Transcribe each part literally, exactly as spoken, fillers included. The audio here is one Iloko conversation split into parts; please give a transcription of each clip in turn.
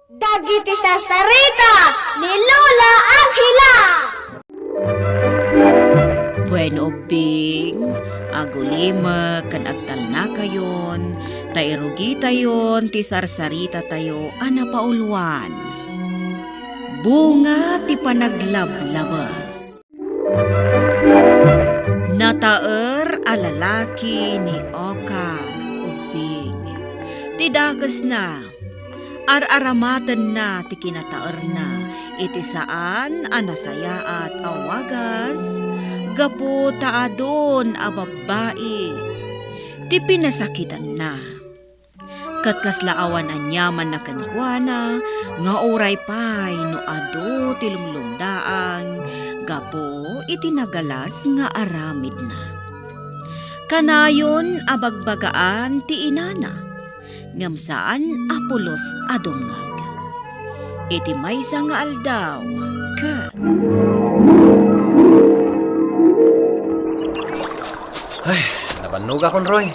Dagiti sarsarita ni Lola Angela. Bueno, ubbing, agulimek ken agtalnakayon, ta irugitayon ti sarsarita tayo a napauluan. Bunga ti panaglablabas. Nataer a lalaki ni Oka, ubbing. Ti dakesna, ar-aramatenna ti kinataerna iti saan a nasayaat a wagas, gapu ta adun a babbai ti pinasakitanna. Ket kasla awan aniamanna kenkuana nga uray pay no adu ti lunglungdaang gapu iti nagalas nga aramidna. Kanayon a bagbagaan ti inana, ngem saan a pulos a dumngeg. Iti maysa nga aldaw, ket Ay, nabannogakon, Roy.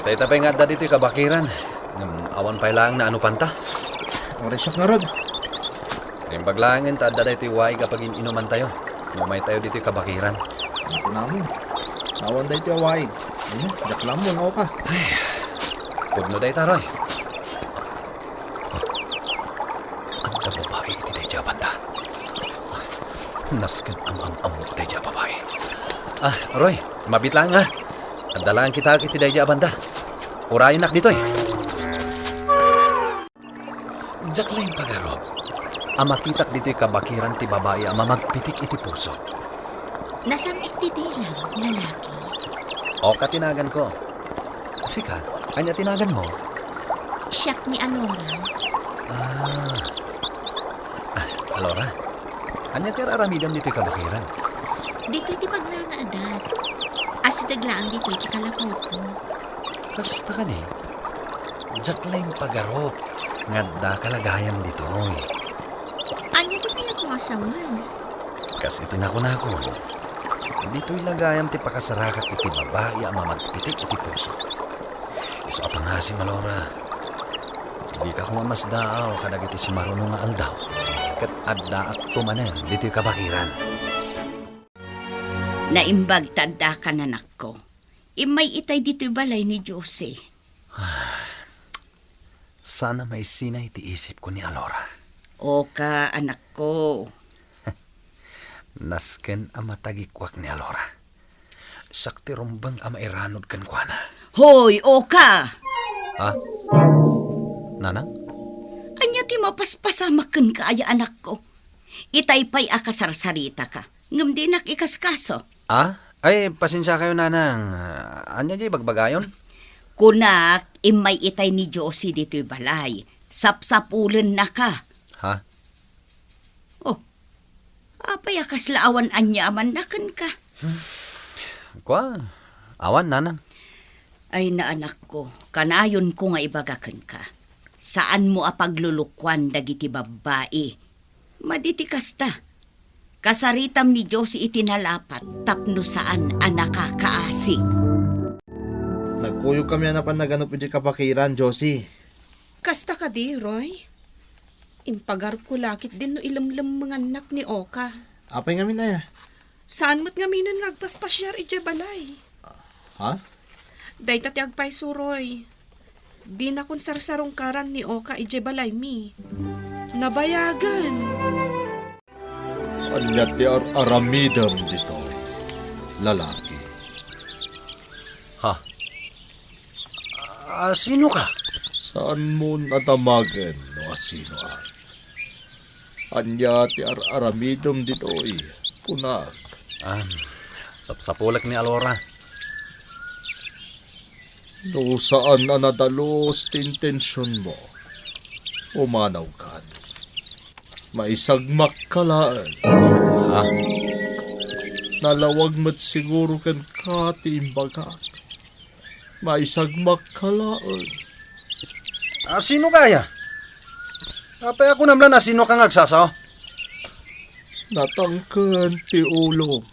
Itay ta pay nga adda ditoy kabakiran, ngem awan pay laeng naanupanta. Uray siak ngarud. Naimbag laengen ta adda daytoy waig a pagin-inumantayo no umaytayo ditoy kabakiran. Nakunamon, awan daytoy a waig. Ayna, diak la ammo, Oka. Ay, pudno dayta, Roy. Adda babai iti daydiay a banda. Nasken a maam-ammo daydiay a babai. Ah, Roy, mabiit laeng, ha? Adda laeng kitaek iti daydiay a banda. Urayennak ditoy. Diak la impagarup a makitak ditoy kabakiran ti babai a mamagpitik iti pusok. Nasam-it ti dilam, lalaki. Oka ti naganko. Sika, ania ti naganmo? Siak ni Alora. Ah. Ah, Alora, ania ti ar-aramidem ditoy kabakiran? Ditoy ti pagnanaedak. Asideg laeng ditoy ti kalapawko. Kasta kadi? Diak la impagarup nga addaka la gayam ditoy. Ania ti kayatmo a sawen? Kas iti nakunakon, ditoy la gayam ti pakasarakak iti babai a mamagpitik iti pusok. Isu a pangasim, Alora. Dika koma masdaaw kadagiti sumaruno nga aldaw, ket addaakto manen ditoy kabakiran. Naimbag ta addakan, anakko. Immay itay ditoy balay ni Josie. Saan a maisinay ti isipko ni Alora. Oka, anakko. Nasken a matagikuak ni Alora. Siak ti rumbeng a mairanud kenkuana. Hoy, Oka! Ha? Nanang? Ania ti mapaspasamak kenka aya, anakko? Itay pay a kasarsaritaka, ngem dinak ikaskaso. Ah? Ay, pasensiakayo, Nanang. Ania diay bagbagayon? Kunak, immay itay ni Josie ditoy balay. Sapsapulennaka. Ha? Oh, apay a kasla awan aniamanna kenka? Kua, awan, Nanang. Ay, anakko, kanayonko nga ibaga kenka. Saanmo a paglulukuan dagiti babbai. Madi ti kasta. Kasaritam ni Josie iti nalapat tapno saan a nakakaasi. Nagkuyogkami a napan naganup idiay kabakiran, Josie. Kasta kadi, Roy? Impagarupko la ketdin no ilemlemmengannak ni Oka. Apay ngamin aya? Saan met ngaminen nga agpaspasiar idiay balay. Ha? Dayta ti agpayso, Roy. Dinakon sarsarungkaran ni Oka idiay balaymi. Nabayagen. Ania ti ar-aramidem ditoy, lalaki? Ha? Ah, sino ka? Saanmon a damagen no asinoak. Ania ti ar-aramidem ditoy, kunak. Ah, sapsapulek ni Alora. No saan a nadalus ti intensionmo, pumanawkan. Maisagmakka laeng. Ha? Nalawag met siguro kenka ti imbagak. Maisagmakka laeng. Ah, sino ka aya? Apay a kunam la no sino ka nga agsasao? Natangken ti ulom.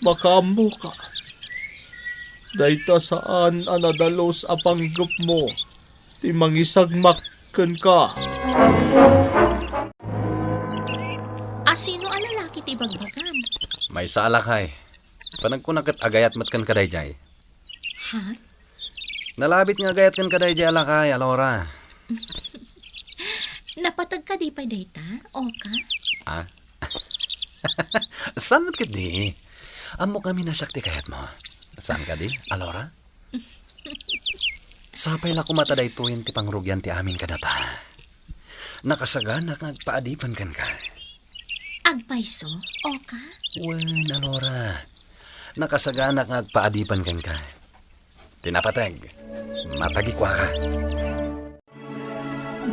Makaammoka. Dayta saan a nadalus a panggepmo ti mangisagmak kenka. Asino a lalaki ti ibagbagam? Maysa a lakay. Panagkuna ket agayat met kenka daydiay. Ha? Nalabit nga agayat kenka daydiay a lakay, Alora. Napateg kadi pay dayta, Oka? Ah? Saan met ketdi? Ammok ngamin a siak ti kayatmo. Saan kadi, Alora? Sapay la koma ta daytoyen ti pangrugian ti amin kadata. Nakasaganak nga agpaadipen kenka. Agpayso, Oka? Wen, Alora. Nakasaganak nga agpaadipen kenka. Ti napateg, matagikuaka.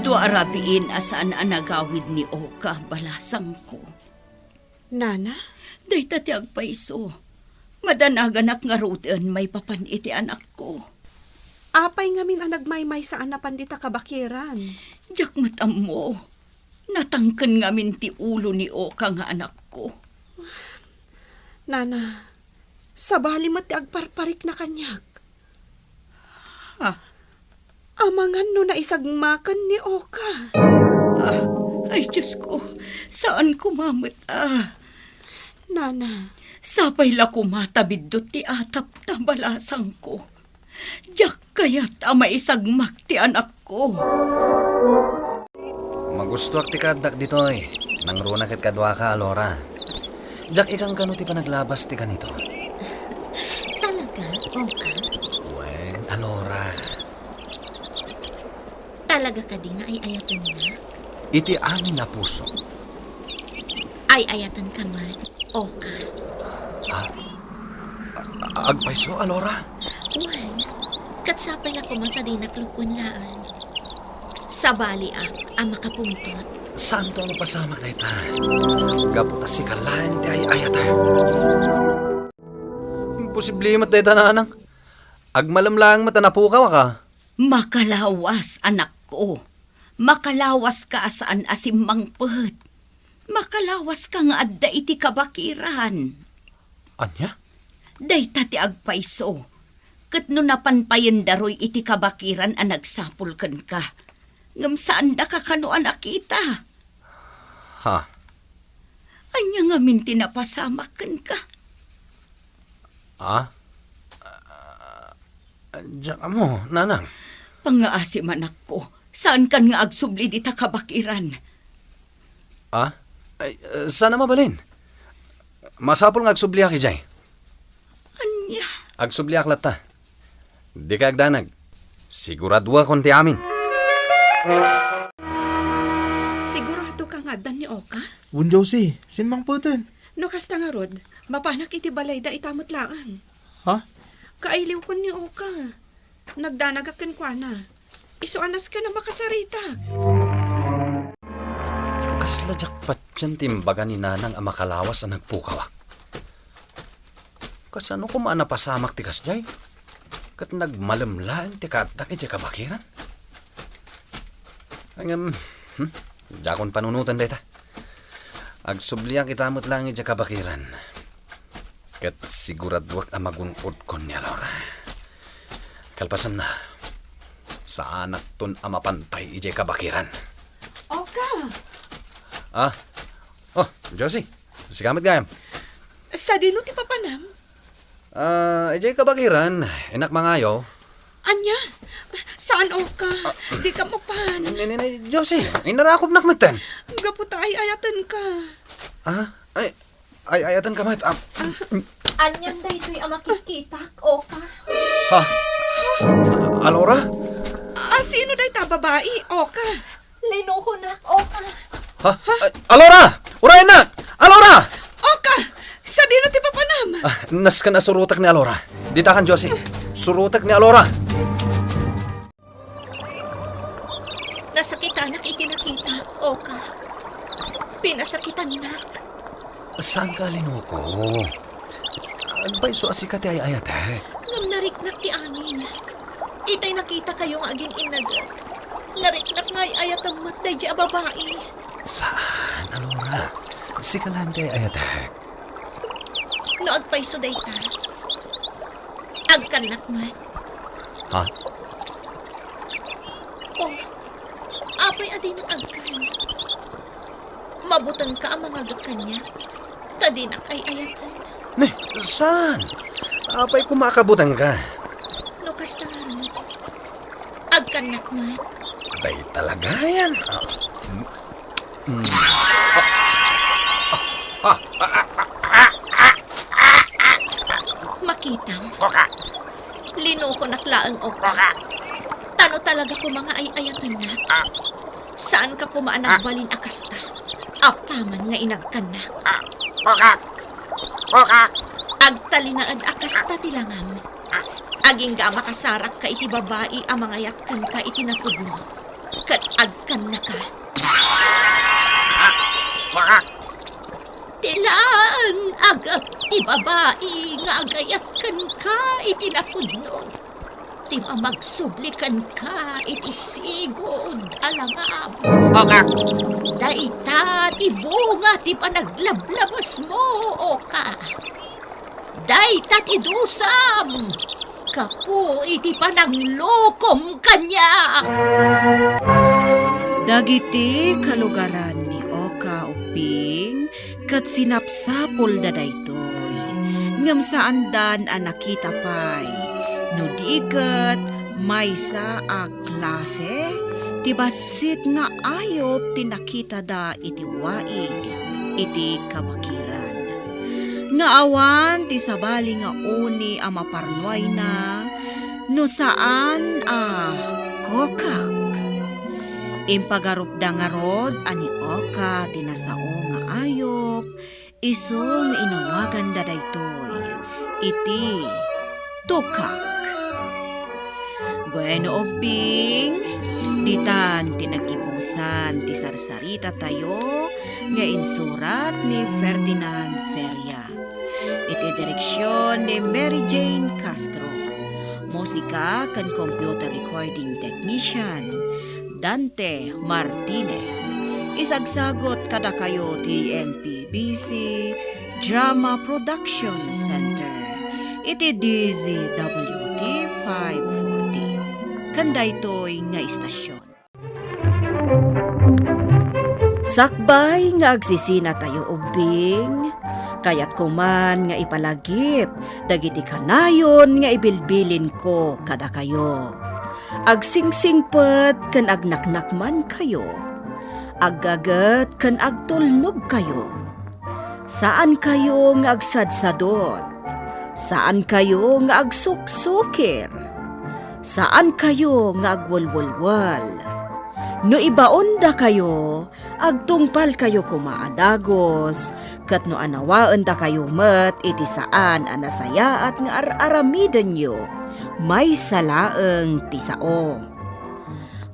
Dua a rabiin a saan a nagawid ni Oka, balasangko. Nana? Dayta ti agpayso. Madanaganak ngaruden maipapan iti anakko. Apay ngamin a nagmaymaysa a napan dita kabakiran? Diak met ammo. Natangken ngamin ti ulo ni Oka nga anakko. Nana, sabali met ti agparparikna kaniak. Ha? Amangan no naisagmakan ni Oka. Ah, ay, Diosko, saan koma met a. Nana. Sapay la koma ta biddut ti atapta, balasangko. Diak kayat a maisagmak ti anakko. Magustoak ti kaaddak ditoy. Nangruna ket kaduaka, Alora. Diak ikankano ti panaglabas ti kanito. Talaga, Oka? Wen, Alora. Talaga kadi nga ay-ayatennak? Iti amin a puso. Ay-ayatenka met, Oka? Ha? A-, agpayso, Alora? Wen, ket sapay la koma ta dinak lukon laeng. Sabaliak a makapungtot. Saanto a mapasamak dayta? Gapu ta sika laeng ti ay-ayatek. Imposible met dayta, nanang. Agmalem laeng met a napukawak a. Makalawas, anakko. Makalawaska a saan a simmangpet. Makalawaska nga adda iti kabakiran. Ania? Dayta ti agpayso. Ket no napan payen daruy iti kabakiran a nagsapul kenka, ngem saandaka kano a nakita. Ha? Ania ngamin ti napasamak kenka? Ah? Diak ammo, nanang. Pangngaasim, anakko. Saankan nga agsubli dita kabakiran. Ah? Ay, eh, saan a mabalin. Masapul nga agsubliak idiay. Ania? Agsubliak latta. Dika agdanag. Siguraduakon ti amin. Siguradoka nga addan ni Oka? Wen, Josie, simmangpeten. No kasta ngarud, mapanak iti balayda ita met laeng. Ha? Kailiwkon ni Oka. Nagdanagak kenkuana. Isu a nasken a makasaritak. Kasla diak patien ti imbaga ni nanang a makalawas a nagpukawak. Kasano koma a napasamak ti kasdiay? Ket nagmalem laeng ti kaaddak idiay kabakiran? Ngem, hmm, diakon panunoten dayta. Agsubliak ita met laeng idiay kabakiran. Ket siguraduak a magun-odkon ni Alora. Kalpasanna, saanakton a mapantay idiay kabakiran. Oka! Ah? Oh, Josie, sika met gayam. Sadino ti papanam? Ah, idiay kabakiran, innak mangayo. Ania? Saan, Oka? Dika mapan. Ni, ni, ni, Josie, inarakupnak metten. Gapu ta ay-ayatenka. Ah? Ay, ay-ayatenka met. Ah. Anian daytoy a makitkitak, Oka? Ha? Alora? Asino dayta a babai, Oka? Linuhonak, Oka. Ha? Ay, Alora! Uray, innak! Alora! Oka! Sadino ti papanam? Ah, nasken a surotek ni Alora. Ditakan, Josie. Surotek ni Alora. Nasakitanak iti nakitak, Oka. Pinasakitannak. Saanka a linuko? Agpayso a sika ti ay-ayatek. Ngem nariknak ti amin. Itay nakitakayo nga agin-innadek, nariknak nga ay-ayatem met daydiay a babai. Saan, Alora. Sika laeng ti ay-ayatek. No agpayso dayta, agkannak met. Ha? Oh, Ay, a dinak agkan. Mabutengka a mangagek kaniak, ta dinak ay-ayaten. Ne, saan? Apay koma a kabutengka? No kasta ngarud, agkannak met. Dayta lagayan. Ah, mm, mm. Ah, ah, ah, ah, ah, ah, ah, ah. Makitam. Kokak. Linukonak laeng, Oka. Kokak. Ta no talaga koma nga ay-ayatennak, ah, saanka koma a, ah, nagbalin a kasta. Apaman nga inagkannak. Ah, kokak. Kokak. Agtalinaed a kasta ti langam. Ah. Agingga a makasarakka iti babai a mangayat kenka iti napudno, ket agkannaka. Ah, kokak. Ti laeng agek ti babai nga agayat kenka iti napudno, ti mamagsubli kenka iti sigud a langam. Kokak. Dayta ti bunga ti panaglablabasmo, Oka. Dayta ti dusam gapu iti pananglokom kaniak. Dagiti kalugaran ni Oka Ubbing ket sinapsapulda daytoy, ngem saandan a nakita pay, no di ket maysa a klase ti bassit nga ayup ti nakitada iti waig iti kabakiran, nga awan ti sabali nga uni a maparnuayna no saan a kokak. Impagarupda ngarud a ni Oka ti nasao nga ayup, isu nga inawaganda daytoy iti tukak. Bueno, Ubbing, ditan ti naggibusan ti sarsarita tayo nga insurat ni Ferdinand Feria. Iti direksion ni Mary Jane Castro. Musika ken computer recording technician, Dante Martinez. Isagsagut kadakayo ti M P B C Drama Production Center iti D Z W T five forty. Ken daytoy nga istasyon. Sakbay nga agsisinatayo, Ubbing, kayatko man nga ipalagip dagiti kanayon nga ibilbilinko kadakayo. Agsingsingpet ken agnaknakmankayo. Aggaget ken agtulnogkayo. Saankayo nga agsadsadot. Saankayo nga agsuksukir. Saankayo nga agwelwelwel. No ibaondakayo, agtungpalkayo koma a dagus, ket no anawaendakayo met iti saan a nasayaat nga ar-aramidenyo, maysa laeng ti sao.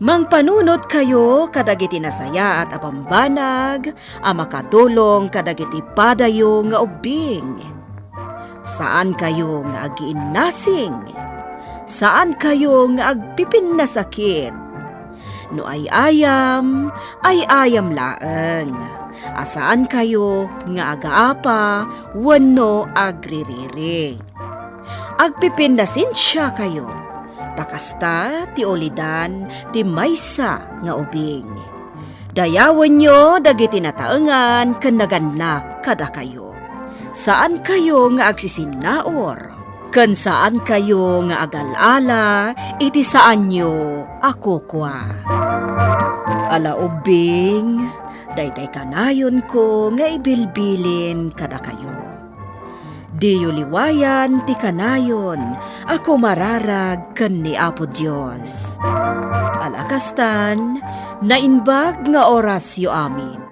Mangpanunotkayo kadagiti nasayaat a bambanag a makatulong kadagiti padayo nga ubbing. Saankayo nga agiinnasing. Saankayo nga agpipinnasakit. No ay-ayam, ay-ayam laeng. A saankayo nga agaapa wenno agririri. Agpipinnasensiakayo, ta kasta ti ulidan ti maysa nga ubing. Dayawenyo dagiti nataengan ken nagannak kadakayo. Saankayo nga agsisinnaur, ken saankayo nga agal-ala iti saanyo a kukua. Ala ubbing, daytay kanayonko nga ibilbilin kadakayo. Diyo liwayan ti kanayon a kumararag ken ni Apo Dios. Ala kastan, naimbag nga orasyo amin.